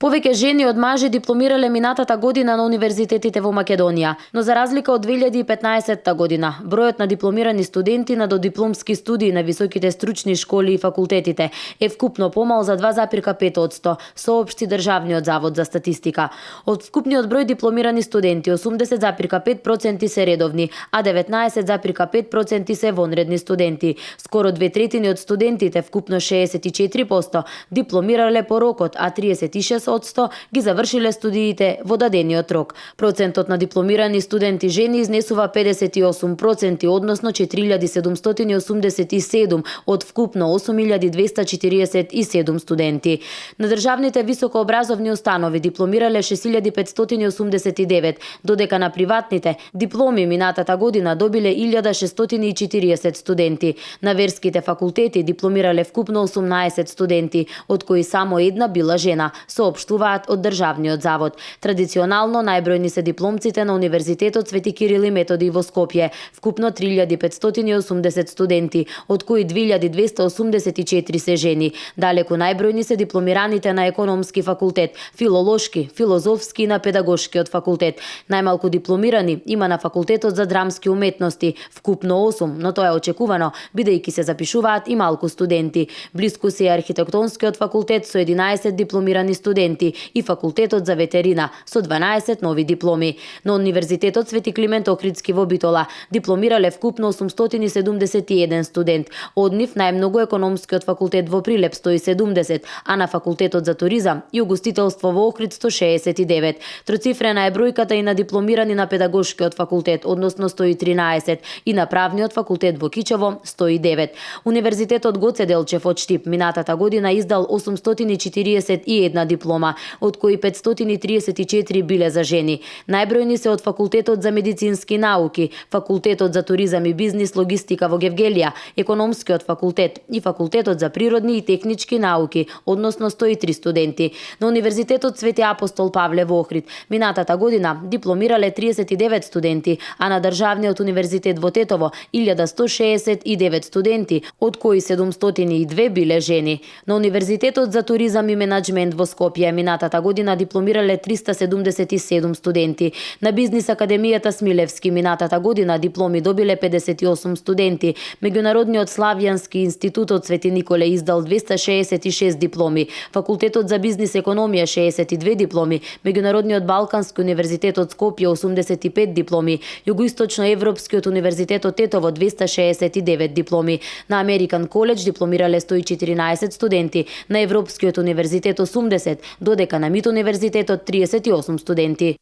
Повеќе жени од мажи дипломирале минатата година на универзитетите во Македонија, но за разлика од 2015 година, бројот на дипломирани студенти на додипломски студии на високите стручни школи и факултетите е вкупно помал за 2,5%, соопшти Државниот завод за статистика. Од вкупниот број дипломирани студенти, 80,5% се редовни, а 19,5% се вонредни студенти. Скоро 2/3 од студентите, вкупно 64%, дипломирале по рокот, а 36% ги завршиле студиите во дадениот рок. Процентот на дипломирани студенти жени изнесува 58%, односно 4787 од вкупно 8247 студенти. На државните високообразовни установи дипломирале 6589, додека на приватните дипломи минатата година добиле 1640 студенти. На верските факултети дипломирале вкупно 18 студенти, од кои само една била жена, соопштуваат од Државниот завод. Традиционално најбројни се дипломците на Универзитетот Свети Кирил и Методи во Скопје, вкупно 3580 студенти, од кои 2284 се жени. Далеку најбројни се дипломираните на Економски факултет, Филолошки, Филозофски и на Педагошкиот факултет. Најмалку дипломирани има на Факултетот за драмски уметности, вкупно 8, но тоа е очекувано, бидејќи се запишуваат и малку студенти. Блиску се Архитектонскиот факултет со 11 дипломирани студенти и Факултетот за ветерина со 12 нови дипломи. На Универзитетот Свети Климент Охридски во Битола дипломирале вкупно 871 студент. Од нив најмногу Економскиот факултет во Прилеп 170, а на Факултетот за туризам и угостителство во Охрид 169. Троцифрена е бројката и на дипломирани на Педагошкиот факултет, односно 113, и на Правниот факултет во Кичево 109. Универзитетот Гоце Делчев од Штип минатата година издал 841 диплома, од кои 534 биле за жени. Најбројни се од Факултетот за медицински науки, Факултетот за туризам и бизнис логистика во Гевгелија, Економскиот факултет и Факултетот за природни и технички науки, односно 103 студенти. На Универзитетот Свети Апостол Павле во Охрид минатата година дипломирале 39 студенти, а на Државниот универзитет во Тетово 1169 студенти, од кои 702 биле жени. На Универзитетот за туризам и менаџмент во Скопје минатата година дипломирале 377 студенти. На Бизнис академијата Смилевски минатата година дипломи добиле 58 студенти. Меѓународниот славјански институтот Свети Николе издал 266 дипломи. Факултетот за бизнис економија 62 дипломи. Меѓународниот Балкански универзитет од Скопје 85 дипломи. Југоисточноевропскиот универзитет од Тетово 269 дипломи. На Американ коледж дипломирале 114 студенти. На Европскиот универзитет 80, додека на МИТ универзитетот 38 студенти.